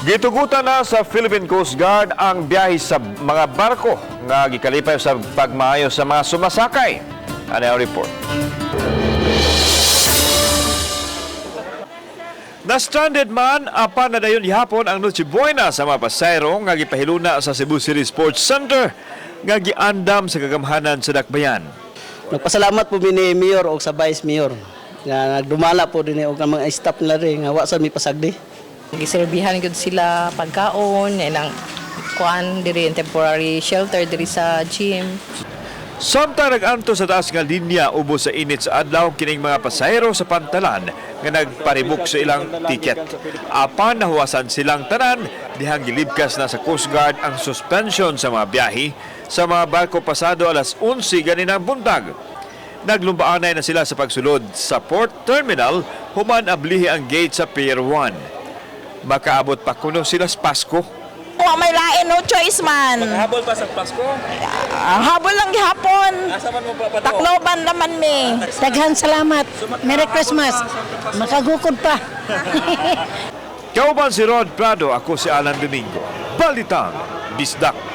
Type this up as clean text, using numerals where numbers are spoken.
Gitugutan na sa Philippine Coast Guard ang biyahe sa mga barko nga gikalipay sa pagmaayo sa mga sumasakay. Ano ang report? Na-stranded man apan na dayon gihapon ang Noche Buena sa mga pasayro nga gipahiluna sa Cebu City Sports Center nga giandam sa kagamhanan sa Dakbayan. Nagpasalamat po mi ni Mayor o sa Vice Mayor nga nagdumala po din og ang mga staff nila rin nga wa sa mi pasagdi. Giserbihan gyud sila pagkaon, ilang kuan diri in temporary shelter diri sa gym. Samtang nag-anto sa taas nga linya ubos sa init sa adlaw kining mga pasahero sa pantalan nga nagparibok sa ilang tiket. Apan nahuwasan silang tanan dihang gilibkas na sa Coast Guard ang suspension sa mga biyahe sa mga barko pasado alas 11 ganinang buntag. Naglumbaanay na sila sa pagsulod sa port terminal human ablihi ang gate sa Pier 1. Makaabot pa kuno sila sa Pasko. Wa may lain, no choice man. Habol pa sa Pasko? Ah, habol lang gihapon. Asa man mo pa pa to? Tacloban naman mi. Daghan salamat. Merry Christmas. Makagukod pa. Kauban si Rod Prado, ako si Alan Domingo. Balitang Bisdak.